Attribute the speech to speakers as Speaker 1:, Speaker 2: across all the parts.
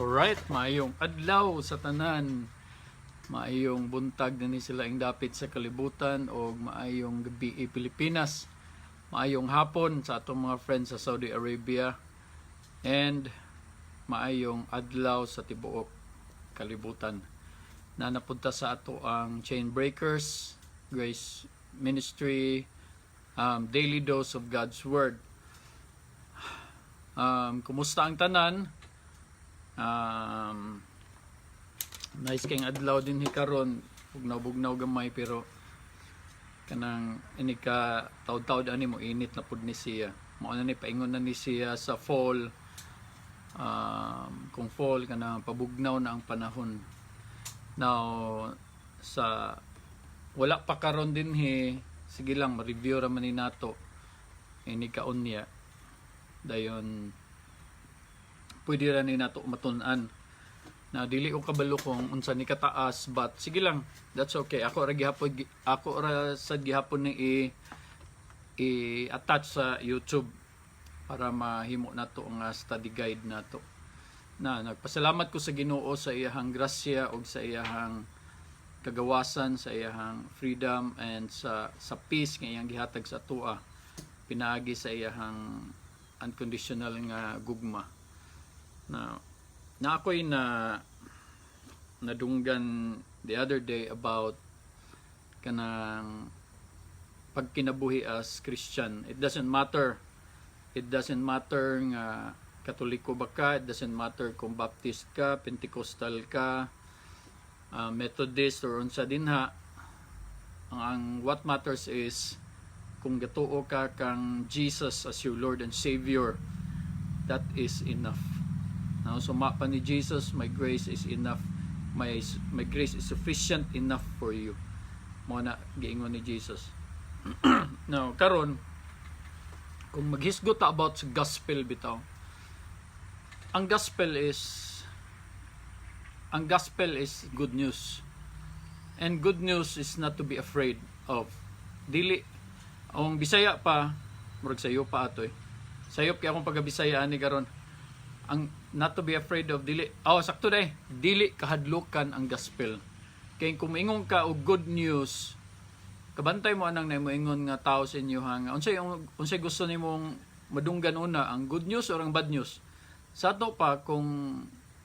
Speaker 1: Alright, maayong adlaw sa tanan. Maayong buntag dinhi sa laing dapit sa kalibutan o maayong gabi, Pilipinas. Maayong hapon sa atong mga friends sa Saudi Arabia and maayong adlaw sa tibuok kalibutan. Na napunta sa ato ang Chain Breakers, Grace Ministry, Daily Dose of God's Word. Kumusta ang tanan? Nice kayong adlaw din karon, bugnaw-bugnaw gamay, pero kanang ini ka taud-taud ani mo init na pud ni siya. Mao na ni paingon na ni siya sa fall. Kung fall, kanang pabugnaw na ang panahon. Now sa wala pa karon dinhi, sige lang, ma-review ra man ni nato ini kaunya. Dayon pwede ra ni nato matun-an na dili ko kabalo kung unsa ni kataas, but sige lang, that's okay. Ako ra gihapon, ako ra sad gihapon ni i-attach sa YouTube para mahimo nato ang study guide nato. Na nagpasalamat ko sa Ginoo sa iyahang grasya ug sa iyahang kagawasan, sa iyahang freedom and sa peace nga iyang gihatag sa atoa pinaagi sa iyahang unconditional nga gugma. Na na ako'y na nadunggan the other day about kanang pagkinabuhi as Christian. It doesn't matter. It doesn't matter nga Katoliko ba ka, it doesn't matter kung Baptist ka, Pentecostal ka, Methodist or unsa dinha. Ang what matters is kung gatuo ka kang Jesus as your Lord and Savior, that is enough. Now, suma pa ni Jesus, "My grace is enough. My grace is sufficient enough for you." Mao na giingon ni Jesus. Now, karon kung maghisgot ta about sa gospel bitaw, ang gospel is good news. And good news is not to be afraid of. Dili ang Bisaya pa, murag sayo pa ato eh. Sayop kay akong pagkabisaya ani karon. Ang not to be afraid of, dili, oh, sakto day, dili kahadlukan ang gospel. Kay kung moingon ka og good news, kabantay mo anang na moingon nga tao sa inyo ha nga unsay gusto nimong madunggan una, ang good news or ang bad news? Sa ato pa, kung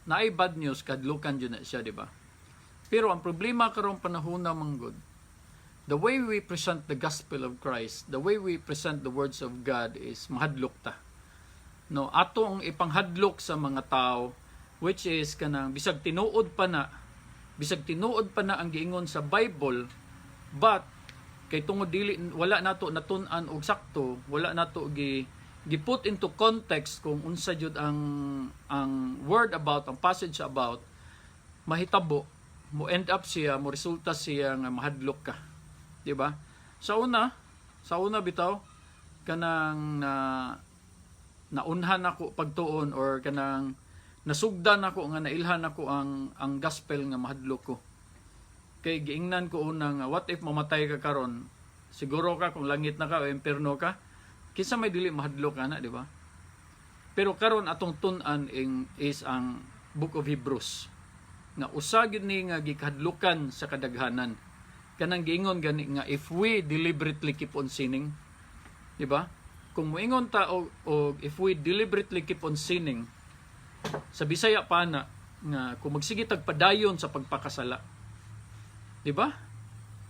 Speaker 1: naay bad news, kahadlukan jud na siya, di ba? Pero ang problema karong panahon na manggod, the way we present the gospel of Christ, the way we present the words of God is mahadlok ta, no? Ato ang ipanghadlok sa mga tao, which is kanang bisag tinuod pa na ang giingon sa Bible, but kay tungod dili, wala nato natun-an og sakto, wala nato gi put into context kung unsa jud ang word about, ang passage about, mahitabo mo end up siya, mo resulta siya nga mahadlok ka, di ba? Sa una bitaw, kanang na naunhan ako pagtuon or kanang nasugdan ako nga nailhan ako ang gospel nga mahadlok ko. Kay giingnan ko una nga what if mamatay ka karon, siguro ka kung langit na ka o impierno ka? Kinsa may dili mahadlok ana, di ba? Pero karon atong tun-an is ang Book of Hebrews nga usa gyud ni nga gikahadlukan sa kadaghanan, kanang giingon gani nga if we deliberately keep on sinning, di ba? Kung moingon ta og if we deliberately keep on sinning, sa Bisaya pa na nga kung magsige tag padayon sa pagpakasala. Di ba?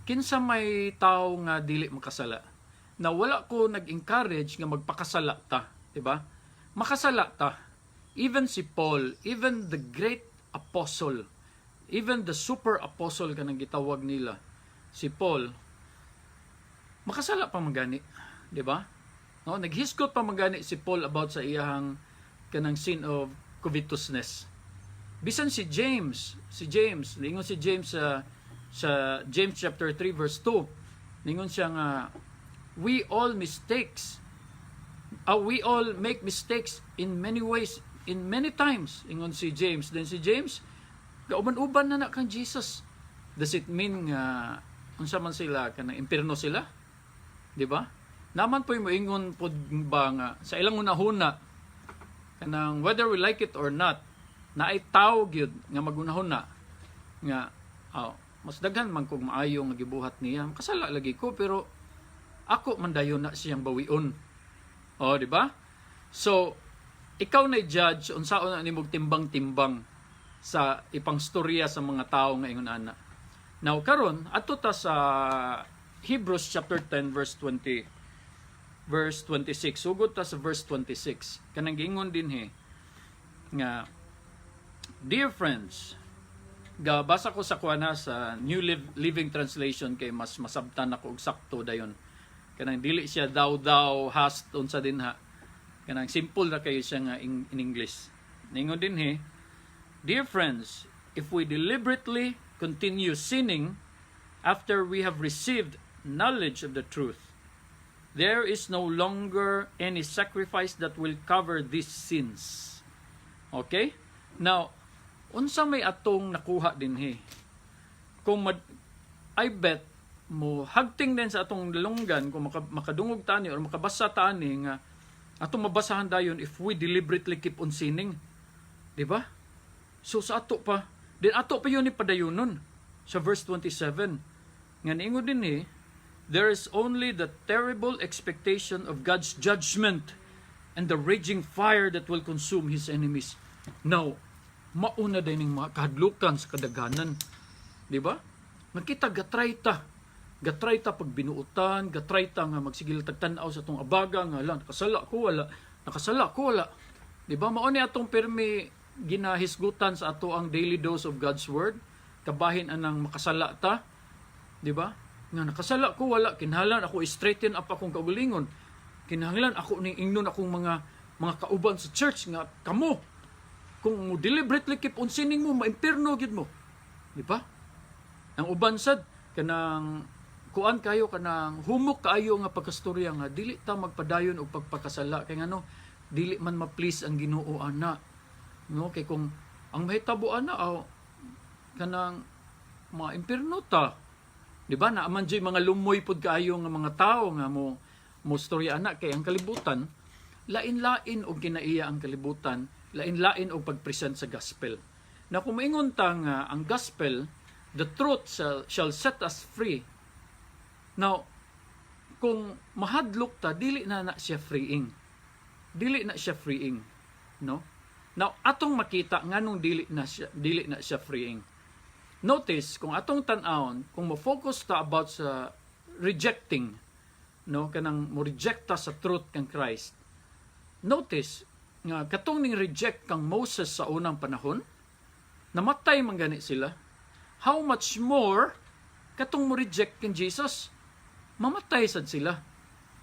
Speaker 1: Kinsa may tao nga dili makasala? Na wala ko nag-encourage nga magpakasala ta, di ba? Makasala ta. Even si Paul, even the great apostle, even the super apostle kanang gitawag nila, si Paul, makasala pa man gani, di ba? No, naghisgot pa man gani si Paul about sa iyahang kanang sin of covetousness. Bisan si James, ningon si James sa James chapter 3 verse 2, ningon siya nga we all make mistakes in many ways, in many times, ingon si James. Then si James, gauban-uban na na kang Jesus. Does it mean nga unsa man sila, kanang impierno sila? Di ba? Naman po yung moingon pod ba nga sa ilang hunahuna, kanang whether we like it or not, Naay tao gyud nga magunahon na nga, "Oh, mas daghan man kog maayo nga gibuhat niya. Kasala lagi ko, pero ako man dayon na siyang bawion." Oh, di ba? So, ikaw na judge unsaon na nimog timbang-timbang sa ipangstorya sa mga tao nga ingon ana. Now karon, adto ta sa Hebrews chapter 10 verse 20, verse 26. Sugod ta sa verse 26. Kanang giingon dinhi nga, "Dear friends," ga basa ko sa kuana, sa New Living Translation, kay mas masabtan ako og sakto dayon. Kanang dili siya "thou, thou hast," unsa dinha. Kanang simple ra kayo siya nga in English. Ningon dinhi, "Dear friends, if we deliberately continue sinning after we have received knowledge of the truth, there is no longer any sacrifice that will cover these sins." Okay? Now, unsa may atong nakuha dinhi? Kung I bet mo hagting din sa atong dalunggan kung makadungog tani or makabasa tani nga atong mabasahan dayon, "If we deliberately keep on sinning." Di ba? So sa ato pa, din ato pa yun ni padayunon sa verse 27. Nga niingon dinhi, "There is only the terrible expectation of God's judgment and the raging fire that will consume His enemies." Now, mauna din ning mga kahadlukan sa kadaghanan. Di ba? Makita gatry ta. Gatry ta pag binuutan, gatry ta nga magsigil tagtan-aw sa atong abaga nga, "Ala, nakasala ko, wala. Nakasala ko, wala." Di ba? Mao ni atong pirmi ginahisgutan sa ato ang daily dose of God's Word. Kabahin anang makasala ta. Di ba? Nga nakasala ko, wala, kinahanglan ako straighten up akong kaugalingon. Kinahanglan ako ning ingnon akong mga kauban sa church nga kamo, kung mo deliberately keep on sinning mo, maimpirno gyud mo. Di ba? Ang uban sad kanang kuan kayo, kanang humok kaayo nga pagkastorya nga dili ta magpadayon og pagpakasala kay ngano dili man ma-please ang Ginoo ana, no? Kay kung ang mahitabo ana, aw, kanang maimpirno ta, di ba? Naa man jud mga lumoy pud kaayo nga mga tao nga mo storya ana, kay ang kalibutan, lain-lain og kinaiya ang kalibutan, lain-lain og pag-present sa gospel. Na kung moingon ta nga ang gospel, "The truth shall set us free." Now, kung mahadlok ta, dili na na siya freeing. Dili na siya freeing, no? Now, atong makita nganong dili na siya freeing. Notice kung atong tan-awon, kung mo-focus ta about sa rejecting, no, kanang mo reject ta sa truth kang Christ. Notice nga katong ning reject kang Moses sa unang panahon, namatay man gani sila. How much more katong mo reject kang Jesus? Mamatay sad sila.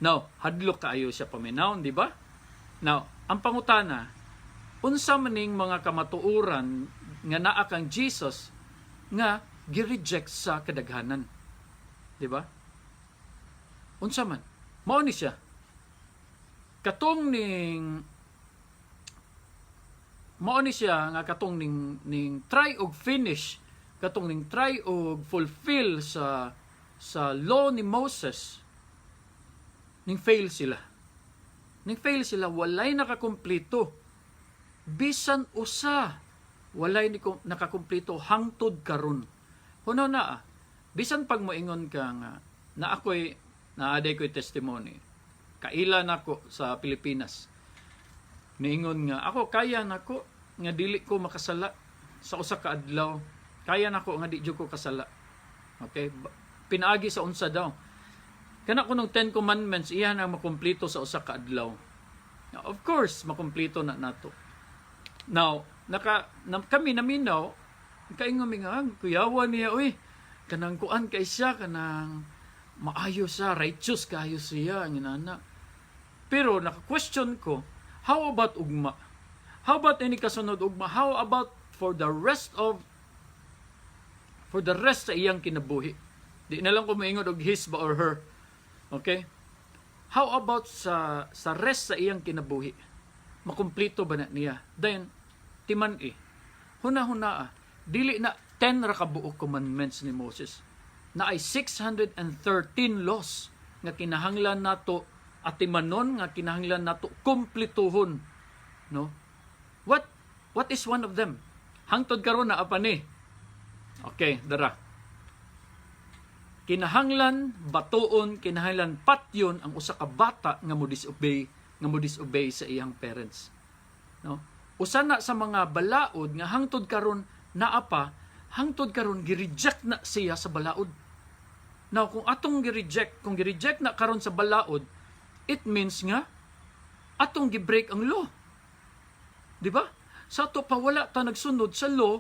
Speaker 1: Now, hadlok kaayo siya paminawon, di ba? Now, ang pangutana, unsa maning mga kamatuoran nga naa kang Jesus nga gi-reject sa kadaghanan? Di ba? Unsa man? Mao ni siya. Mao ni siya nga katong ning try og finish, katong ning try og fulfill sa law ni Moses, ning fail sila. Ning fail sila, walay nakakumpleto. Bisan usa, walay ni nakakumpleto hangtod karon. Huno na ah. Bisan pag moingon ka nga na ako'y naaday ko'y testimony. Kaila nako sa Pilipinas. Niingon nga ako, kaya nako nga dili ko makasala sa usa ka adlaw. Kaya nako nga di jud ko kasala. Okay? Pinaagi sa unsa daw? Kana kunong Ten Commandments iya ang makumpleto sa usa ka adlaw. Now, of course, makumpleto na nato. Now, kami naminaw, kaingon mi nga, "Kuyawa niya, uy, kanang kuan kay siya, kanang maayo siya, righteous kayo siya," ang inana. Pero naka-question ko, how about ugma? How about any kasunod ugma? How about for the rest sa iyang kinabuhi? Di na lang ko maingon og his ba or her. Okay? How about sa rest sa iyang kinabuhi? Makumplito ba na niya? Then, timan eh. Huna-huna ah. Dili na 10 ra ka buok commandments ni Moses. Na ay 613 laws nga kinahanglan nato atimanon, nga kinahanglan nato kumplituhon. No? What What is one of them? Hangtod karon naa pa ni. Okay, dara. Kinahanglan batuon, kinahanglan patyon ang usa ka bata nga mo disobey sa iyang parents. No? Usa na sa mga balaod nga hangtod karon naa pa, hangtod karon gi-reject na siya sa balaod. Now, kung atong gi-reject, kung gi-reject na karon sa balaod, it means nga atong gi-break ang law. Di ba? Sa ato pa, wala ta nagsunod sa law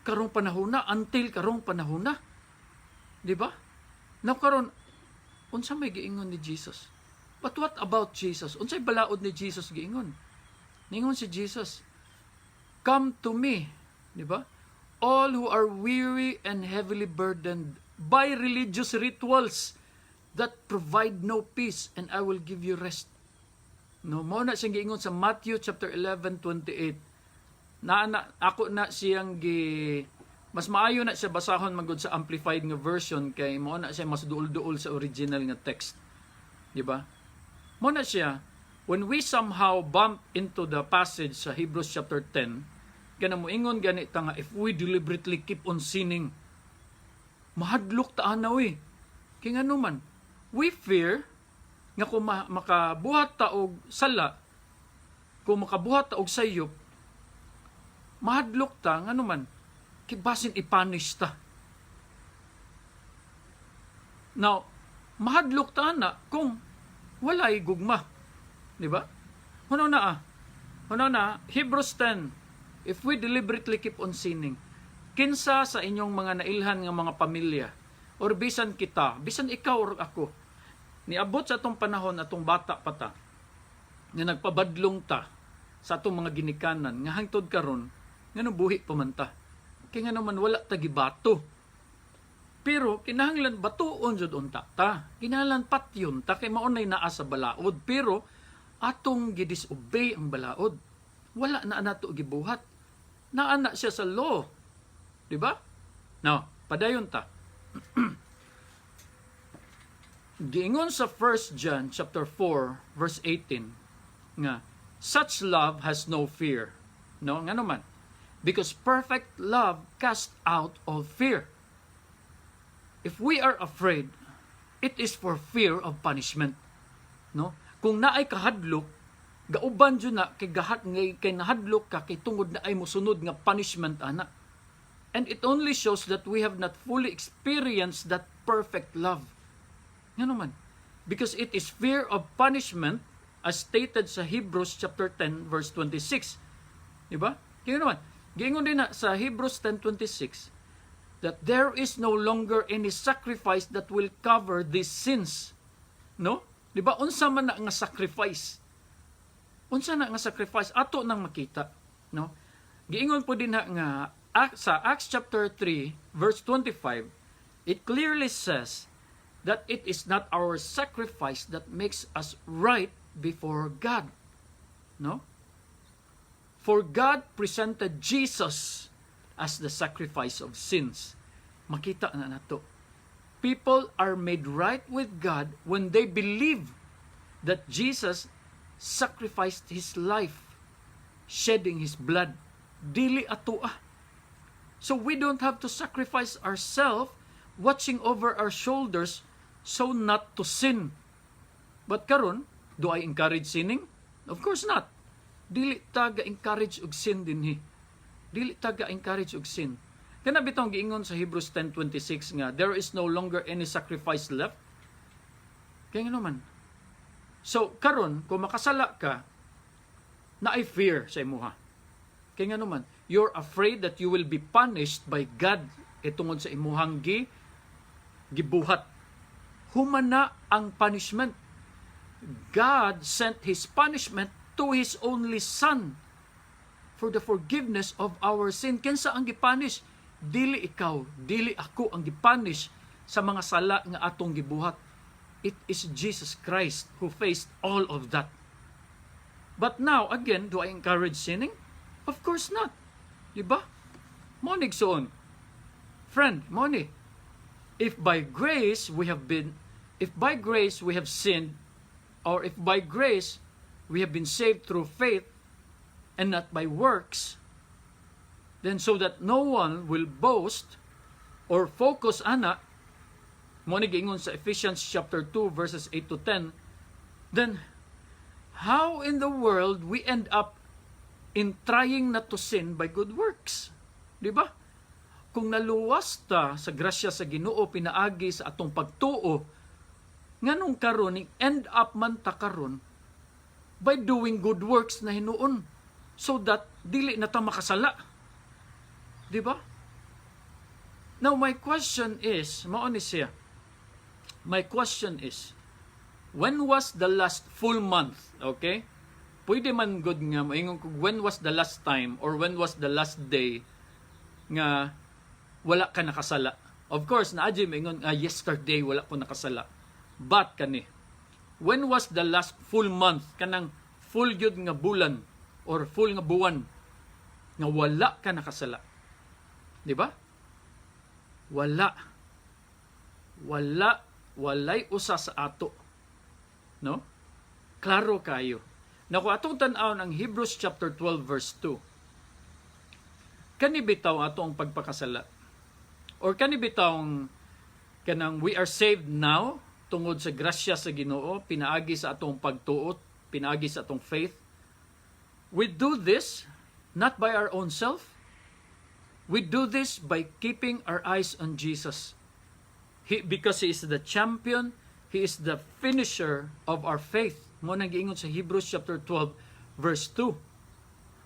Speaker 1: karong panahon na, until karong panahon na. Di ba? Now karon, unsa may giingon ni Jesus? But what about Jesus? Unsay balaod ni Jesus giingon? Ningon si Jesus, "Come to me," di ba? "All who are weary and heavily burdened by religious rituals that provide no peace, and I will give you rest." No, mao na siyang giingon sa Matthew chapter 11:28. Na ako na siyang gi mas maayo na siya basahon magud sa Amplified nga version kay mao na siya mas duol-duol sa original nga text. Di ba? Mao na siya, when we somehow bump into the passage sa Hebrews chapter 10, kana moingon gani ta nga if we deliberately keep on sinning, mahadlok ta ana eh. Kay ngano man, we fear nga kung makabuhat ta og sala, kung makabuhat ta og sayop, mahadlok ta, ngano man, kay basin i-punish ta. Now, mahadlok ta na kung walay gugma. Di ba? Hunaw na ah. Hunaw na, Hebrews 10, if we deliberately keep on sinning, kinsa sa inyong mga nailhan nga mga pamilya, or bisan kita, bisan ikaw or ako, niabot sa atong panahon, atong bata pa ta, nga nagpabadlong ta sa atong mga ginikanan, nga hangtod karon, nga buhi pa man ta. Kay ngano man, wala ta gibato. Pero kinahanglan batuon jud unta ta. Kinahanglan patyon ta kay mao nay naa sa balaod. Pero atong gidisobey ang balaod. Wala na nato gibuhat. Naa na siya sa law. Di ba? Now, padayon ta. Giingon sa 1 John chapter 4 verse 18 nga such love has no fear. No, ngano man? Because perfect love casts out all fear. If we are afraid, it is for fear of punishment. No? Kung naay kahadlok, gauban jud na kay gahat ngay kay nahadlok ka kay tungod naay mosunod nga punishment ana. And it only shows that we have not fully experienced that perfect love. Ngano man? Because it is fear of punishment as stated sa Hebrews chapter 10 verse 26. Di ba? Kaya naman, giingon din na sa Hebrews 10:26 that there is no longer any sacrifice that will cover these sins. No? Di ba? Unsa man na nga sacrifice? Unsa na nga sacrifice? Ato nang makita, no? Giingon po din na nga sa Acts chapter 3 verse 25, it clearly says that it is not our sacrifice that makes us right before God. No? For God presented Jesus as the sacrifice of sins. Makita na nato. People are made right with God when they believe that Jesus sacrificed his life, shedding his blood. Dili ato ah. So we don't have to sacrifice ourselves, watching over our shoulders so not to sin. But karon, do I encourage sinning? Of course not. Dili ta ga-encourage og sin dinhi. Dili ta ga-encourage og sin. Kana bitong giingon sa Hebrews 10:26 nga there is no longer any sacrifice left. Kaya ngano man? So karon, kung makasala ka, naay fear sa imuha. Kaya ngano man, you're afraid that you will be punished by God kay tungod sa imuhang gibuhat. Human na ang punishment. God sent His punishment to His only Son for the forgiveness of our sin. Kinsa ang gipunish? Dili ikaw, dili ako ang gipunish sa mga sala nga atong gibuhat. It is Jesus Christ who faced all of that. But now, again, do I encourage sinning? Of course not. Diba? Mao ni, igsoon. Friend, mao ni. If by grace we have sinned, or if by grace we have been saved through faith, and not by works, then so that no one will boast or focus ana mo ni giingon sa Ephesians chapter 2 verses 8 to 10, then how in the world we end up in trying not to sin by good works? Di ba? Kung naluwas ta sa grasya sa Ginoo pinaagi sa atong pagtuo, nganong karon ning end up man ta karon by doing good works na hinuon so that dili na ta makasala? Di ba? Now my question is, mao ni siya. My question is, when was the last full month, okay? Pwede man gud nga moingon kog when was the last time or when was the last day nga wala ka nakasala. Of course, naa gyud moingon nga yesterday wala ko nakasala. But kani, when was the last full month, kanang full gyud nga bulan or full nga buwan nga wala ka nakasala? Di ba? Wala. Wala, walay usa sa ato. No? Klaro kayo. Naku, atong tan-awon ang Hebrews chapter 12 verse 2. Kani bitaw ato ang pagpakasala or kani bitawng kanang we are saved now tungod sa grasya sa Ginoo pinaagi sa atong pagtuot, pinaagi sa atong faith. We do this not by our own self. We do this by keeping our eyes on Jesus. Because He is the champion, He is the finisher of our faith. Mao nang giingon sa Hebrews chapter 12 verse 2.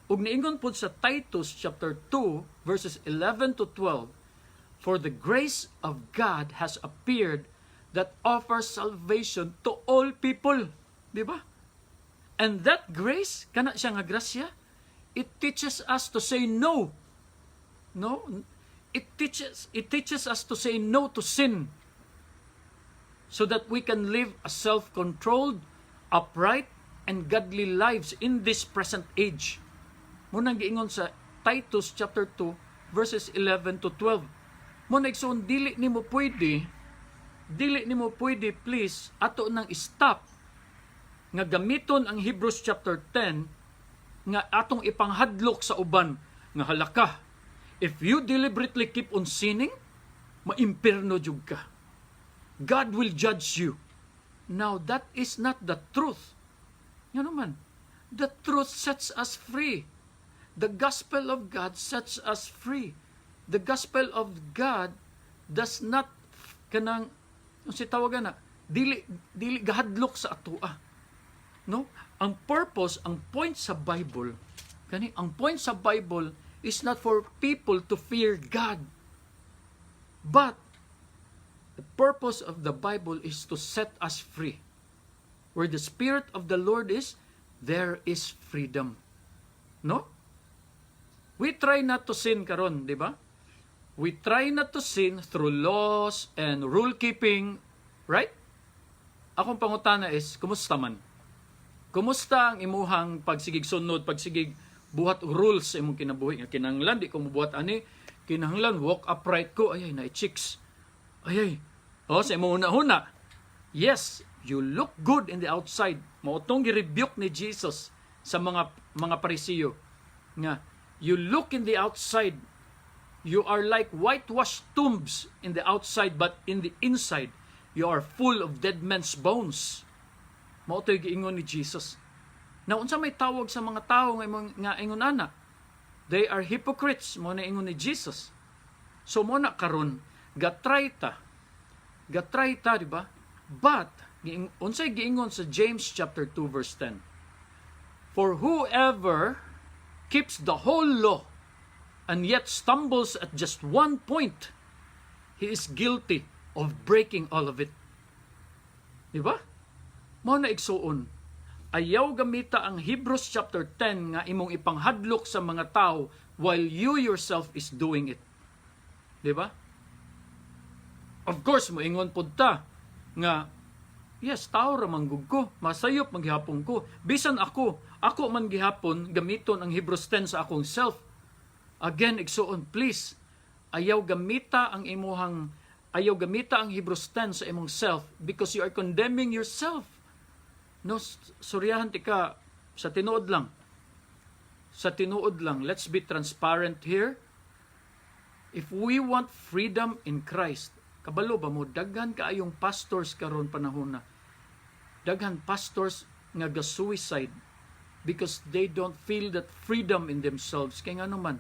Speaker 1: Ug niingon pud sa Titus chapter 2 verses 11 to 12, "For the grace of God has appeared that offers salvation to all people." Di ba? And that grace, kana siya nga grasya, it teaches us to say no. No? It teaches us to say no to sin so that we can live a self-controlled, upright, and godly lives in this present age. Mao nang giingon sa Titus chapter 2 verses 11 to 12. Mao na, igsoon, dili nimo pwede, please, ato nang stop nga gamiton ang Hebrews chapter 10 nga atong ipanghadlok sa uban nga halaka. If you deliberately keep on sinning, maimpirno jud ka. God will judge you. Now, that is not the truth. Ngano man, the truth sets us free. The gospel of God sets us free. The gospel of God does not kanang si tawagan na dili gahadlok sa atoa. No? Ang purpose, ang point sa Bible, kani ang point sa Bible is not for people to fear God. But the purpose of the Bible is to set us free. Where the Spirit of the Lord is, there is freedom. No? We try not to sin karon, di ba? We try not to sin through laws and rule keeping, right? Akong pangutana is, kumusta man? Kumusta ang imuhang pagsigig sunod, pagsigig buhat og rules sa imong kinabuhi nga kinahanglan di ko mobuhat ani, kinahanglan walk upright ko, ay ay na chicks. Ay ay. Oh, sa imong una-una. Yes, you look good in the outside. Mao tong gi-rebuke ni Jesus sa mga Parisiyo nga you look in the outside. You are like whitewashed tombs in the outside, but in the inside, you are full of dead men's bones. Mao to'y giingon ni Jesus. Now, unsa may tawag sa mga tao nga imong nga ingon ana? They are hypocrites, mao na ingon ni Jesus. So mao na karon, gatry ta. Gatry ta, di ba? But unsay giingon sa James chapter 2 verse 10? "For whoever keeps the whole law and yet stumbles at just one point, he is guilty of breaking all of it." Di ba? Mao na, igsuon, ayaw gamita ang Hebrews chapter 10 nga imong ipanghadlok sa mga tao while you yourself is doing it. Di ba? Of course, moingon pud ta nga yes, tao ra man gud ko, masayop man gihapon ko. Bisan ako, ako man gihapon gamiton ang Hebrews 10 sa akong self. Again, igsuon, please, ayaw gamita ang Hebrews 10 sa imong self because you are condemning yourself. No, suryahan tika sa tinuod lang. Sa tinuod lang, let's be transparent here. If we want freedom in Christ, kabalo ba mo, daghan kaayong pastors karon panahon na. Daghan pastors nga ga-suicide because they don't feel that freedom in themselves. Kay ngano man,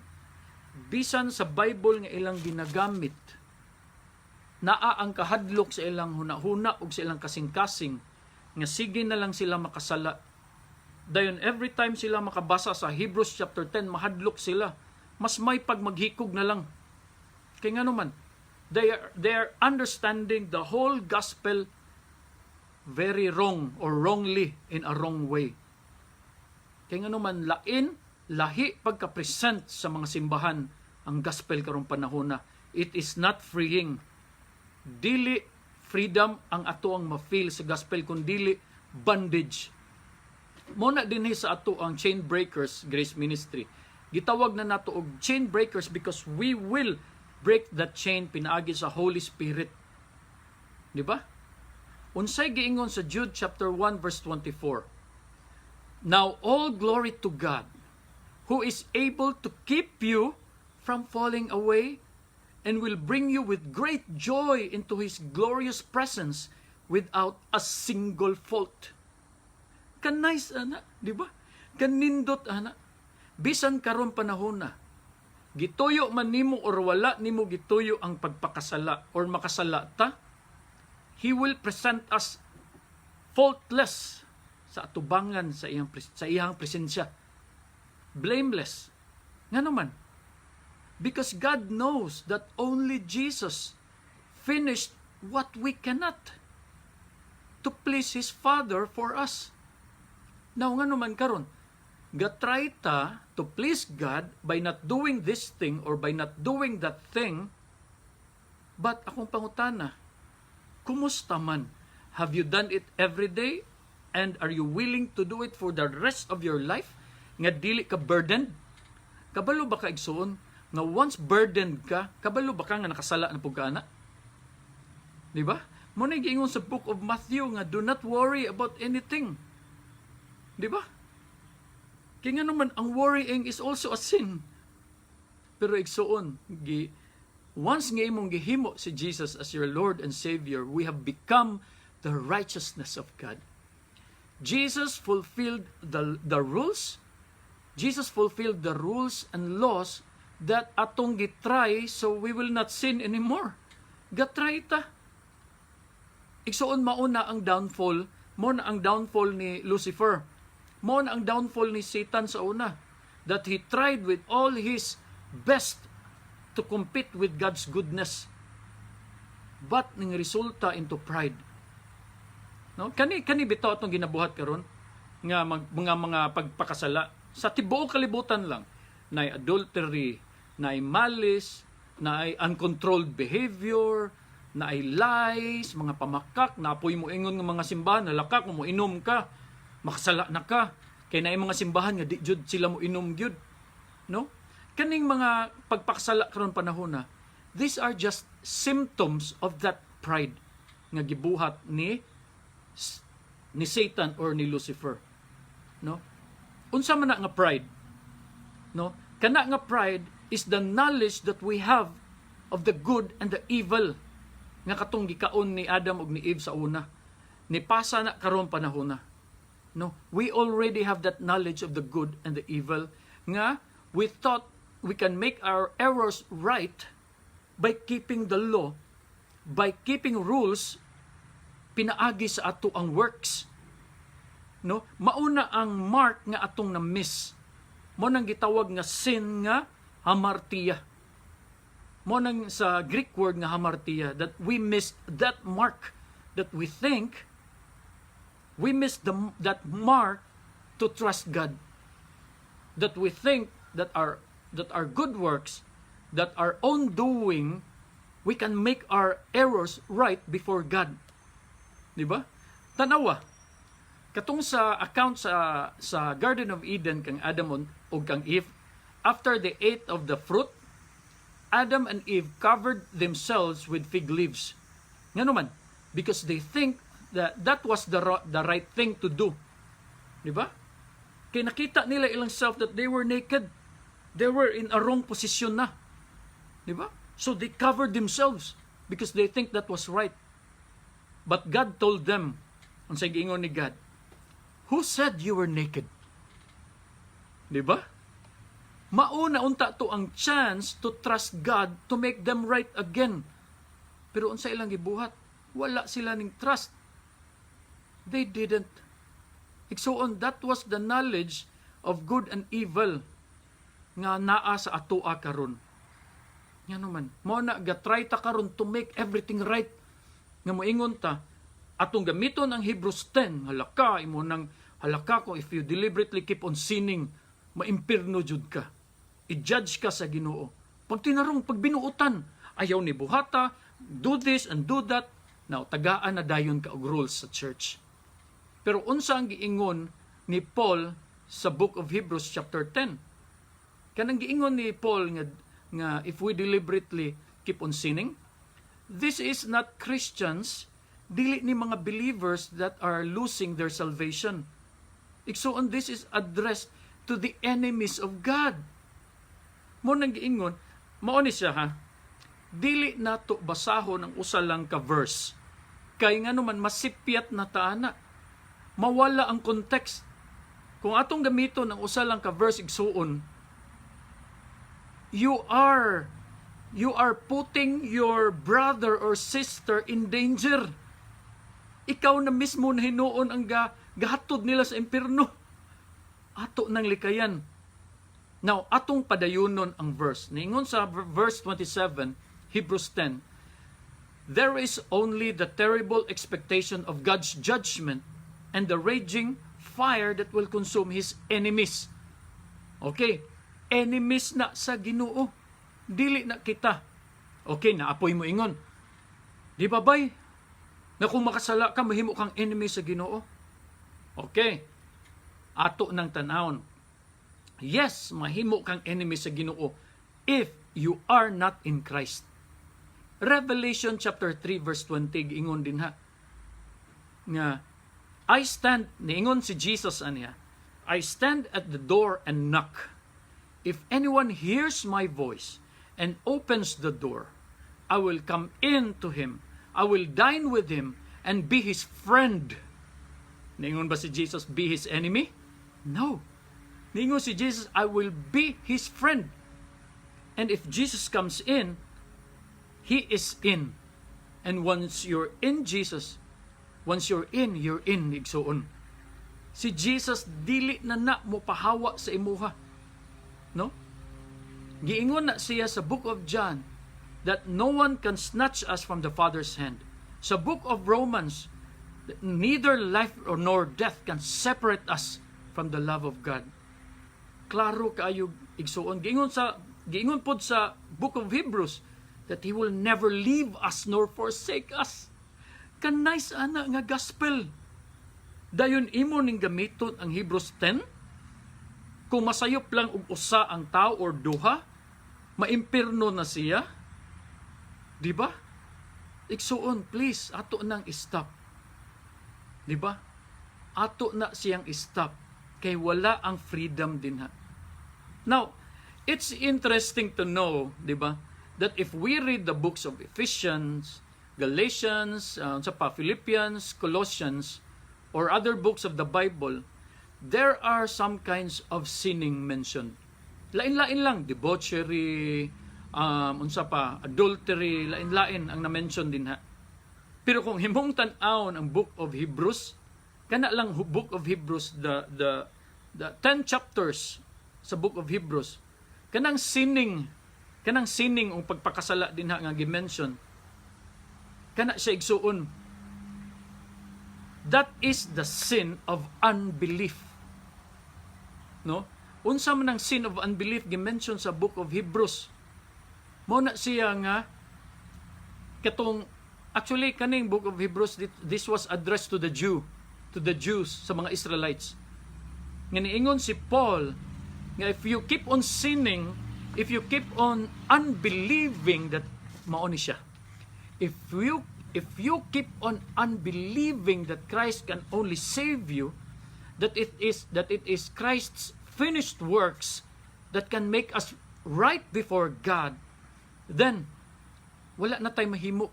Speaker 1: bisan sa Bible nga ilang ginagamit, naa ang kahadlok sa ilang hunahuna ug sa ilang kasing-kasing nga sige na lang sila makasala. Dayon every time sila makabasa sa Hebrews chapter 10, mahadlok sila. Mas may pag maghikog na lang. Kay ngano man, they are understanding the whole gospel very wrong or wrongly, in a wrong way. Kay ngano man, lain, lahi pagka-present sa mga simbahan ang gospel karong panahon na. It is not freeing. Dili freedom ang ato ang ma-feel sa gospel kun dili bondage. Mao na dinhi sa ato ang Chain Breakers Grace Ministry. Gitawag na nato og Chain Breakers because we will break that chain pinaagi sa Holy Spirit. Di ba? Unsay giingon sa Jude chapter 1 verse 24? "Now all glory to God, who is able to keep you from falling away and will bring you with great joy into his glorious presence without a single fault." Ka-nice ana, di ba? Kanindot ana. Bisan karon panahon na, gituyo man nimo or wala nimo gituyo ang pagpakasala or makasala ta, He will present us faultless sa atubangan sa iyang presensya. Blameless. Ngano man? Because God knows that only Jesus finished what we cannot to please His Father for us. Now, ngano man karon, gatry ta to please God by not doing this thing or by not doing that thing? But akong pangutana, kumusta man? Have you done it every day? And are you willing to do it for the rest of your life? Nga dili ka burdened? Kabalo ba ka, igsuon, nga once burdened ka, kabalo ba ka nga nakasala na pud ka ana? Di ba? Mao na giingon sa Book of Matthew nga do not worry about anything. Di ba? Kaya ngano man, ang worrying is also a sin. Pero igsuon, once nga imong gihimo si Jesus as your Lord and Savior, we have become the righteousness of God. Jesus fulfilled the rules. Jesus fulfilled the rules and laws that atong gitry so we will not sin anymore. Gatry ta. Igsuon, mauna ang downfall, mao na ang downfall ni Lucifer. Mao na ang downfall ni Satan sa una. That he tried with all his best to compete with God's goodness. But ning resulta into pride. No? Kani bitaw atong ginabuhat karon nga mga pagpakasala sa tibuok kalibutan lang, naay adultery, naay malice, naay uncontrolled behavior, naay lies, mga pamakak, naa poy mo ingon nga mga simbahan, nalaka kung mo inom ka, makasala na ka. Kay naay mga simbahan nga di jud sila mo inom gyud. No? Kaning mga pagpakasala karon panahon na, these are just symptoms of that pride nga gibuhat ni Satan or ni Lucifer. No? Unsa man na nga pride? No? Kana nga pride is the knowledge that we have of the good and the evil nga katong gikaon ni Adam ug ni Eve sa una. Nipasa na karon panahon na. No, we already have that knowledge of the good and the evil nga we thought we can make our errors right by keeping the law, by keeping rules pinaagi sa ato ang works. No, mauna ang mark nga atong na-miss. Mao nang gitawag nga sin nga hamartia. Mao nang sa Greek word nga hamartia, that we missed that mark, that we think we missed that mark to trust God. That we think that our good works, that our own doing, we can make our errors right before God. Di ba? Tanawa. Katong sa account sa Garden of Eden kang Adam ug kang Eve, after they ate of the fruit, Adam and Eve covered themselves with fig leaves. Ngano man? Because they think that that was the right thing to do. Di ba? Kay nakita nila ilang self that they were naked. They were in a wrong position na. Di ba? So they covered themselves because they think that was right. But God told them, unsay giingon ni God? "Who said you were naked?" Di ba? Mauna unta to ang chance to trust God to make them right again. Pero unsa ilang gibuhat? Wala sila ning trust. They didn't. Igsuon, that was the knowledge of good and evil nga naa sa atoa karon. Nga naman, mao na ga-try ta karon to make everything right. Nga moingon ta, atong gamiton ang Hebrews 10, halaka imo nang halaka ko, if you deliberately keep on sinning, maimpirno jud ka. I-judge ka sa Ginoo. Pag tinarong, pag binuutan, ayaw ni buhata, do this and do that. Now, tagaan na dayon ka og rules sa church. Pero unsa ang giingon ni Paul sa Book of Hebrews chapter 10? Kanang giingon ni Paul nga if we deliberately keep on sinning, this is not Christians, dili ni mga believers that are losing their salvation. Igsuon, this is addressed to the enemies of God. Mao nang giingon, mao ni siya ha. Dili nato basahon ang usa lang ka verse. Kay nga naman masipyat na ta ana. Mawala ang context. Kung atong gamiton ang usa lang ka verse, igsuon, you are putting your brother or sister in danger. Ikaw na mismo na hinuon ang gahatod nila sa impierno. Ato nang likayan. Now, atong padayunon ang verse. Niingon sa verse 27, Hebrews 10, "There is only the terrible expectation of God's judgment and the raging fire that will consume His enemies." Okay, enemies na sa Ginoo. Dili na kita. Okay, naapoy mo ingon. Di ba bay? Na kung makasala ka, mahimo kang enemy sa Ginoo. Okay. Ato nang tanawon. Yes, mahimo kang enemy sa Ginoo if you are not in Christ. Revelation chapter 3 verse 20, giingon din ha nga I stand, niingon si Jesus aniya, "I stand at the door and knock. If anyone hears my voice and opens the door, I will come in to him. I will dine with him and be his friend." Niingon ba si Jesus be his enemy? No. Niingon si Jesus, "I will be his friend." And if Jesus comes in, He is in. And once you're in Jesus, once you're in, igsuon. Si Jesus dili na na mo pahawa sa imuha. No? Giingon na siya sa Book of John that no one can snatch us from the Father's hand. Sa Book of Romans, neither life or nor death can separate us from the love of God. Klaro kaayo, igsuon. Giingon pod sa Book of Hebrews that He will never leave us nor forsake us. Ka-nice ana nga gospel. Dayon imo ning gamiton ang Hebrews 10 kung masayop lang og usa ang tao or duha, maimpirno na siya. Di ba? Igsuon, please, ato nang stop. Di ba? Ato na siyang stop kay wala ang freedom din ha. Now, it's interesting to know, di ba, that if we read the books of Ephesians, Galatians, sa pa, Philippians, Colossians, or other books of the Bible, there are some kinds of sinning mentioned. Lain-lain lang, debauchery, unsa pa, adultery, lain-lain ang na-mention din ha. Pero kung himong tan-awon ang Book of Hebrews, kana lang Book of Hebrews, the 10 chapters sa Book of Hebrews, kanang sinning o pagpakasala din ha nga gi-mention, kana siya, igsuon. That is the sin of unbelief. No? Unsa man ang sin of unbelief gi-mention sa Book of Hebrews? Mao na siya nga katong, actually, kaning Book of Hebrews, this was addressed to the Jew, to the Jews, sa mga Israelites. Nga niingon si Paul nga if you keep on sinning, if you keep on unbelieving that mao ni siya. If you keep on unbelieving that Christ can only save you, that it is Christ's finished works that can make us right before God, then wala na tay mahimo,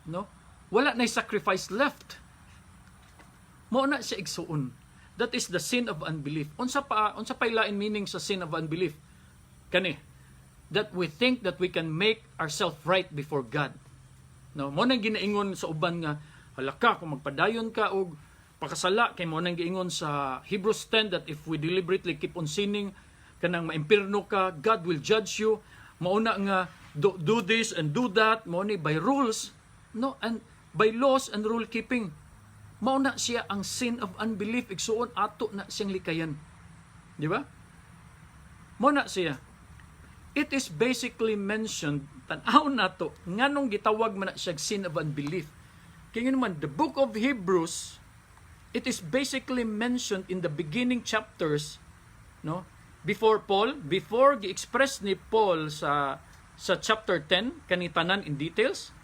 Speaker 1: no? Wala na sacrifice left. Mao na siya, igsuon. That is the sin of unbelief. Unsa pa lain meaning sa sin of unbelief? Kani that we think that we can make ourselves right before God. No, mao nang ginaingon sa uban nga hala ka, kung magpadayon ka og pakasala, kay mao nang giingon sa Hebrews 10 that if we deliberately keep on sinning, kanang maimpirno ka, God will judge you. Mao na nga do this and do that, mao ni by rules, no, and by laws and rule keeping. Mao na siya ang sin of unbelief, igsuon. Ato na siyang likayan, di ba? Mao na siya. It is basically mentioned, tan-aw nato nganong gitawag man na siya sin of unbelief. Kay man the book of Hebrews, it is basically mentioned in the beginning chapters, no, before Paul, before gi-express ni Paul sa chapter 10 kani tanan in details.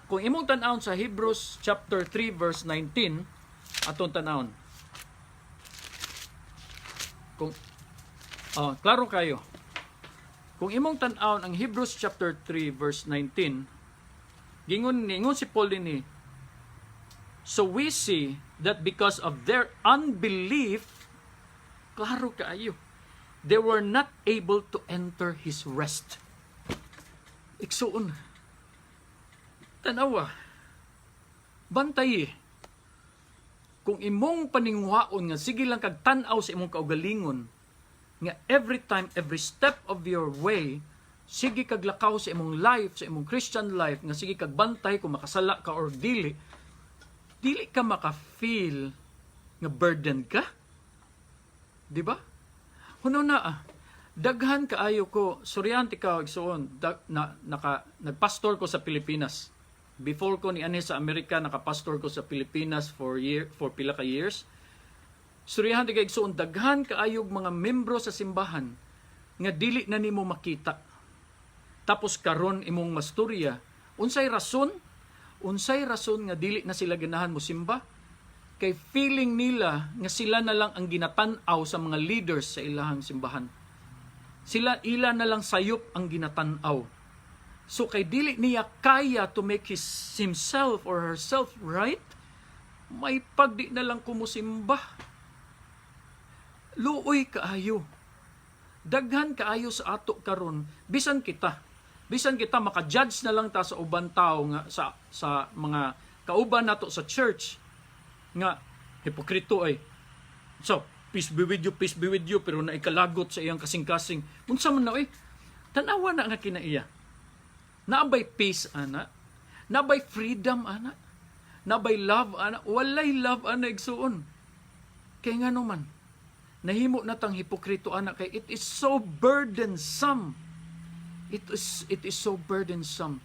Speaker 1: Kung imong tan-awon sa Hebrews chapter 3 verse 19, atong tan-awon kung, oh, klaro kayo. Kung imong tan-awon ang Hebrews chapter 3 verse 19, gingon ningon si Paul dinhi, "So we see that because of their unbelief," klaro kaayo, "they were not able to enter his rest." Igsuon, tanawa, bantay. Kung imong paninguhaon nga sige lang kag tan-aw sa imong kaugalingon, nga every time, every step of your way, sige kag lakaw sa imong life, sa imong Christian life, nga sige kag bantay kung makasala ka or dili, dili ka maka-feel nga burden ka. Di ba? Huno na ah. Daghan kaayo ko, suryante ka, igsuon, na, nagpastor ko sa Pilipinas. Before ko ni anhi sa Amerika, nakapastor ko sa Pilipinas for pila ka years. Suryahan ka, igsuon, daghan kaayog mga membro sa simbahan nga dili na nimo makita. Tapos karon imong masturya, unsay rason? Unsay rason nga dili na sila ganahan mo simba? Kay feeling nila nga sila na lang ang ginatan-aw sa mga leaders sa ilahang simbahan. Sila, ila na lang sayop ang ginatan-aw. So kay dili niya kaya to make himself or herself right, may pagdi na lang kumusimba. Luoy kaayo. Daghan kaayo sa ato karon, bisan kita. Bisan kita, maka-judge na lang ta sa uban tao nga sa mga kauban nato sa church nga hipokrito ay. So, "Peace be with you, peace be with you," pero naikalagot sa iyang kasing-kasing. Unsa man na oy? Tanawa na nga kinaiya. Naabay peace ana? Naabay freedom ana? Naabay love ana? Walay love ana, igsuon. Kay nga man, nahimo na tang hipokrito ana kay it is so burdensome. It is so burdensome.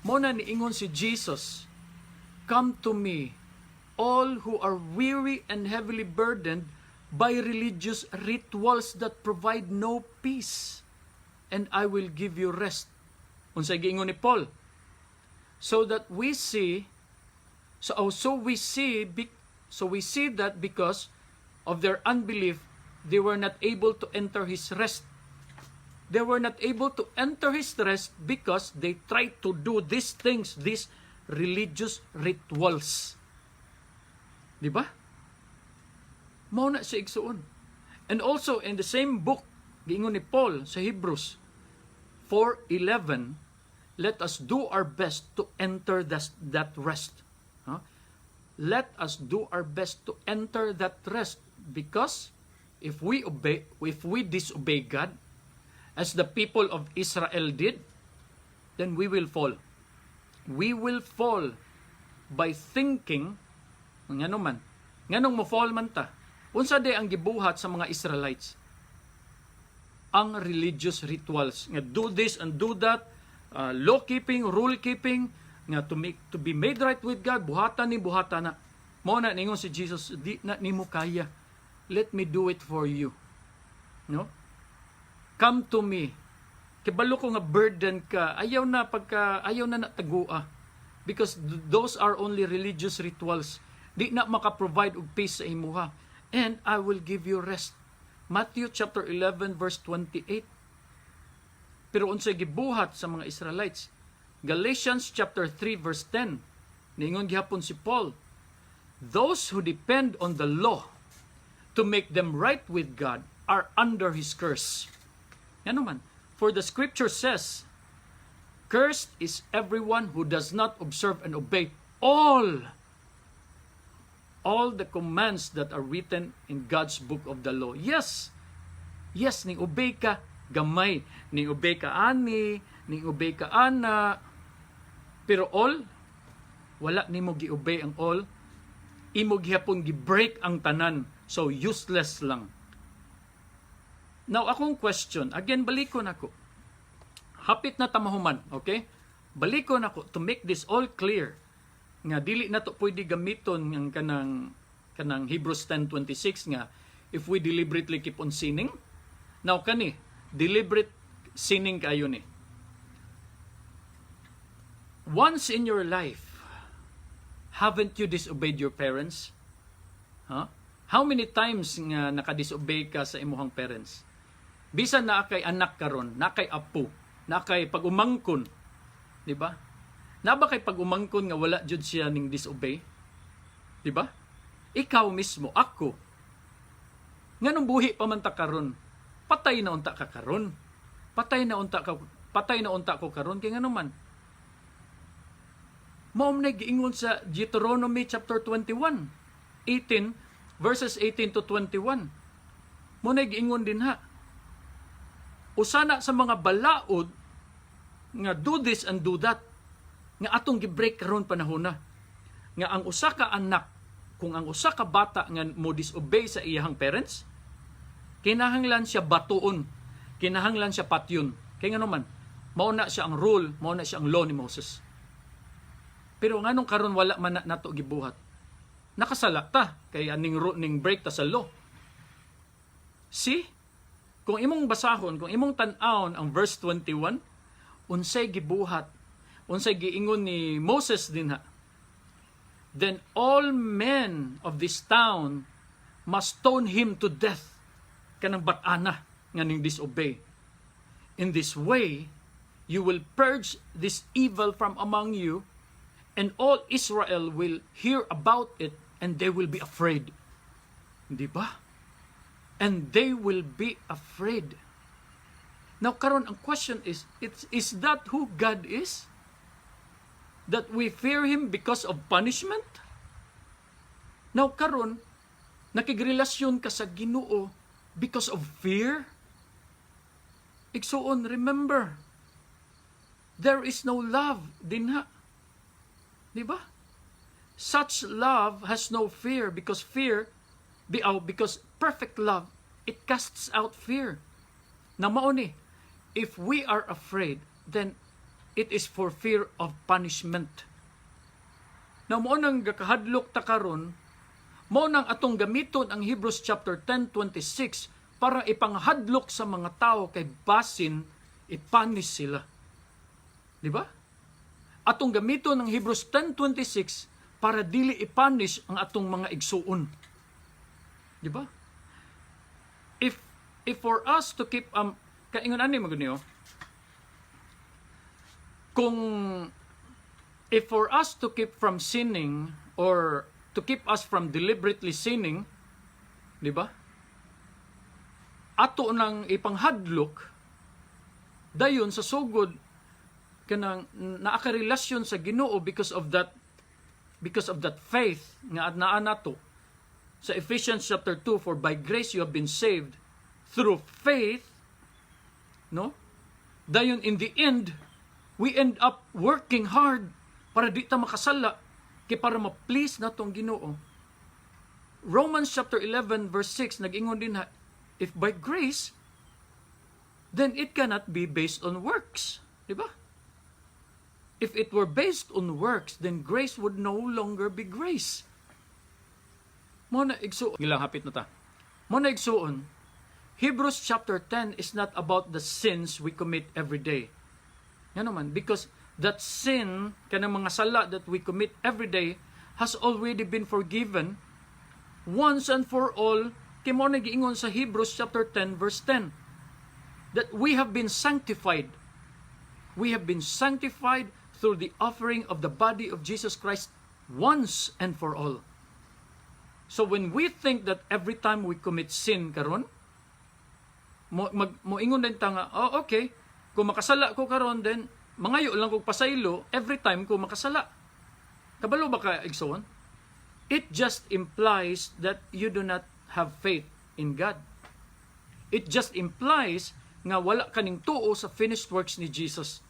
Speaker 1: Mao na niingon si Jesus, "Come to me, all who are weary and heavily burdened by religious rituals that provide no peace, and I will give you rest." Unsay giingon ni Paul? So that we see so oh, so we see be, so we see that because of their unbelief they were not able to enter his rest. They were not able to enter his rest because they tried to do these things, these religious rituals. Di ba? Mao na siya, igsuon. And also in the same book, giingon ni Paul sa Hebrews 4:11, "Let us do our best to enter that rest." Huh? Let us do our best to enter that rest because if we disobey God, as the people of Israel did, then we will fall. We will fall by thinking, ngano man, nganong mo fall man ta? Unsa day ang gibuhat sa mga Israelites? Ang religious rituals nga do this and do that, law keeping, rule keeping, nga to be made right with God, buhatan ni buhatan na. Mao na ningon si Jesus, "Di na nimo kaya. Let me do it for you." No? Come to me. Kibalo ko nga burden ka. Ayaw na natagua. Because those are only religious rituals. Di na maka-provide og peace sa imuha. and I will give you rest." Matthew chapter 11 verse 28. Pero unsay gibuhat sa mga Israelites? Galatians chapter 3 verse 10. Niingon gihapon si Paul, "Those who depend on the law to make them right with God are under His curse." Ngano man? "For the scripture says, 'Cursed is everyone who does not observe and obey all the commands that are written in God's book of the law.'" Yes. Yes, ning obey ka gamay, ning obey ka ani, ning obey ka ana. Pero all, wala nimo gi-obey ang all. Imo gihapon gi-break ang tanan. So useless lang. Now, akong question, again, balikon ako. Hapit na ta mahuman, okay? Balikon ako to make this all clear nga dili na to pwede gamiton ang kanang Hebrews 10:26 nga if we deliberately keep on sinning. Now kani, deliberate sinning kayo ni. Once in your life, haven't you disobeyed your parents? Huh? How many times nga nakadisobey ka sa imuhang parents? Bisan naa kay anak karon, naa kay apo, naa kay pag-umangkon, di ba? Naa ba kay pag-umangkon nga wala jud siya ning disobey? Di ba? Ikaw mismo, ako. Nganong buhi pa man ta karon? Patay na unta ka karon. Patay na unta ka, patay na unta ko karon kay ngano man? Mao man giingon sa Deuteronomy chapter 21, 18 verses 18 to 21. Mao na giingon dinha. Usa na sa mga balaod nga do this and do that nga atong gi-break karon panahona nga ang usa ka anak, kung ang usa ka bata nga mo disobey sa iyahang parents, kinahanglan siya batuon, kinahanglan siya patyon, kay ngano man, mao na siya ang rule, mao na siya ang law ni Moses. Pero nganong karon wala man na nato gibuhat? Nakasala ta kay aning ning break ta sa law. See, kung imong basahon, kung imong tan-awon ang verse 21, unsay gibuhat, unsay giingon ni Moses dinha? "Then all men of this town must stone him to death," kanang bat-ana nga ning disobey. "In this way you will purge this evil from among you, and all Israel will hear about it and they will be afraid." Di ba? And they will be afraid. Now karon ang question is that who God is? That we fear Him because of punishment? Now karon nakigrelasyon ka sa Ginoo because of fear? Igsuon, remember, there is no love dinha. Di ba? Such love has no fear because fear be oh, because perfect love, it casts out fear. Na mao ni, if we are afraid, then it is for fear of punishment. Na mao nang gakahadlok ta karon, mao nang atong gamiton ang Hebrews chapter 10:26 para ipanghadlok sa mga tao kay basin ipunish sila. Di ba? Atong gamiton ang Hebrews 10:26 para dili ipunish ang atong mga igsuon. Di ba? If for us to keep kaingon ani magud niyo, kung if for us to keep from sinning or to keep us from deliberately sinning, di ba? Ato nang ipanghadlok dayon sa sugod kanang naa ka relasyon sa Ginoo because of that faith nga naa nato sa Ephesians chapter 2, "For by grace you have been saved through faith," no? Dayon in the end we end up working hard para di ta makasala kay para ma-please nato ang Ginoo. Romans chapter 11 verse 6 nag-ingon dinha, if by grace, then it cannot be based on works, di ba? If it were based on works, then grace would no longer be grace. Mao na, igsuon, gilang hapit na ta. Mao na, igsuon, Hebrews chapter 10 is not about the sins we commit every day. Ngano man, because that sin, kanang mga sala that we commit every day, has already been forgiven. Once and for all, kay mao na giingon sa Hebrews chapter 10 verse 10 that we have been sanctified. We have been sanctified through the offering of the body of Jesus Christ once and for all. So when we think that every time we commit sin karon, mo mag moingon din ta nga, "Oh, okay, kung makasala ko karon, then mangayo lang kog pasaylo every time ko makasala." Kabalo ba ka, igsoon? It just implies that you do not have faith in God. It just implies nga wala kaning tuo sa finished works ni Jesus.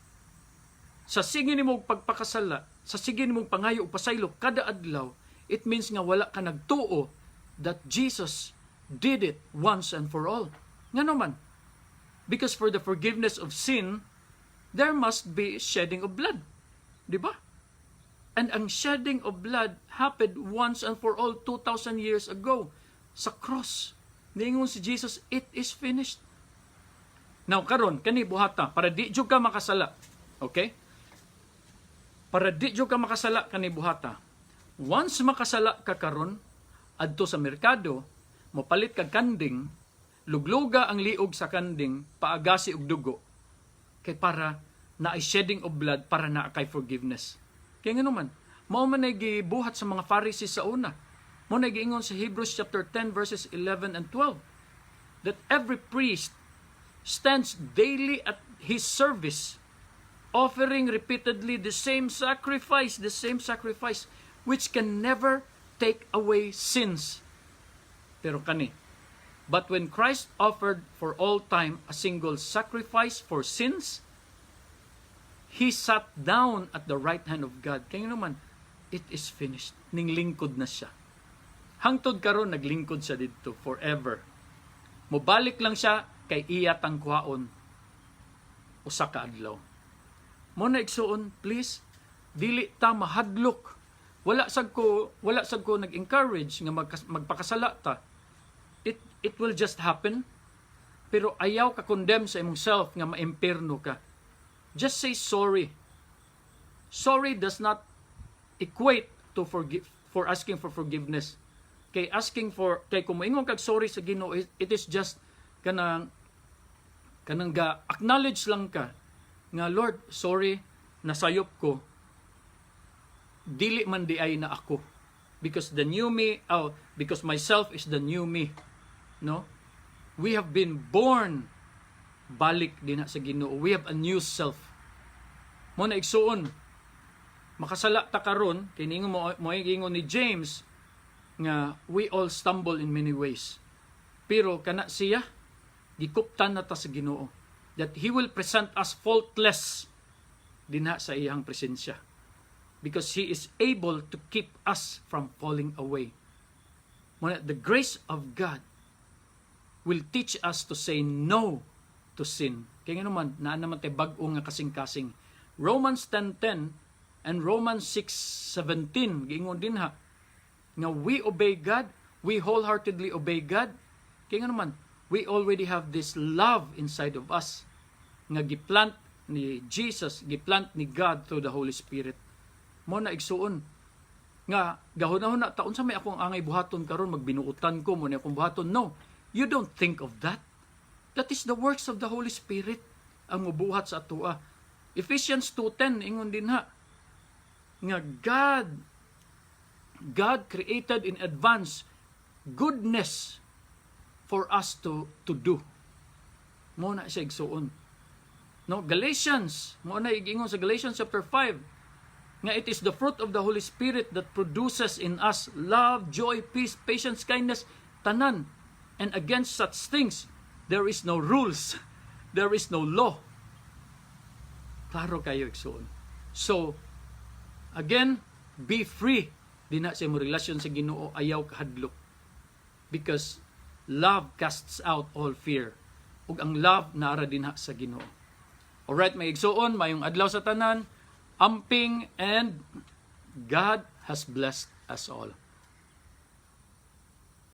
Speaker 1: Sa sige nimo pagpakasala, sa sige nimo pangayo og pasaylo kada adlaw, it means nga wala ka nagtuo that Jesus did it once and for all. Ngano man? Because for the forgiveness of sin, there must be shedding of blood. Di ba? And ang shedding of blood happened once and for all 2,000 years ago sa cross. Niingon si Jesus, "It is finished." Now karon, kani buhata para di jud ka makasala. Okay? Para di jud ka makasala, kani buhata. Once makasala ka karon, adto sa merkado, mopalit kag kanding, lugluga ang liog sa kanding, paagasi og dugo. Kay para naay shedding of blood para naa kay forgiveness. Kay ngano man, mao man ay gibuhat sa mga Pharisees sa una. Mao na giingon sa Hebrews chapter 10 verses 11 and 12 that every priest stands daily at his service, offering repeatedly the same sacrifice, which can never take away sins. Pero kani, but when Christ offered for all time a single sacrifice for sins, he sat down at the right hand of God. Kaya naman, "It is finished." Ninglingkod na siya. Hangtod karon naglingkod siya didto forever. Mobalik lang siya kay iya tang kuhaon usa ka adlaw. Mao na, igsuon, please dili ta mahadlok. Wala sad ko nag-encourage nga magpakasala ta. It will just happen. Pero ayaw ka condemn sa imong self nga maimpierno ka. Just say sorry. Sorry does not equate to forgive, for asking for forgiveness. Kay kung moingon kag sorry sa Ginoo, it is just kanang ga acknowledge lang ka nga, "Lord, sorry, nasayop ko. Dili man diay na ako." Because the new me, oh, because myself is the new me. No? We have been born balik dinha sa Ginoo. We have a new self. Mao na, igsuon, makasala ta karon, kay ningon mo mo ingon ni James nga we all stumble in many ways. Pero kana siya, gikuptan na ta sa Ginoo that he will present us faultless dinha sa iyang presensya. Because he is able to keep us from falling away. Mao na, the grace of God will teach us to say no to sin. Kaya nga naman, naa naman tay bag-o nga kasing-kasing. Romans 10:10 and Romans 6:17, giingon dinha nga we obey God, we wholeheartedly obey God. Kaya nga naman, we already have this love inside of us nga giplant ni Jesus, giplant ni God through the Holy Spirit. Mao na, igsuon, nga gahuna-huna ta, "Unsa may akong angay buhaton karon? Magbinuotan ko, mao ni akong buhaton." No, you don't think of that. That is the works of the Holy Spirit ang mubuhat sa atoa. Ephesians 2:10, ingon dinha nga God created in advance goodness for us to do. Mao na siya, igsuon. No, Galatians, mao na igingon sa Galatians chapter 5 nga it is the fruit of the Holy Spirit that produces in us love, joy, peace, patience, kindness, tanan. And against such things there is no rules. There is no law. Klaro kayo, igsuon. So, again, be free dinha sa imong relasyon sa Ginoo, ayaw kahadlok. Because love casts out all fear. Ug ang love naara dinha sa Ginoo. Alright, mga igsuon, maayong adlaw sa tanan. Amping and God has blessed us all.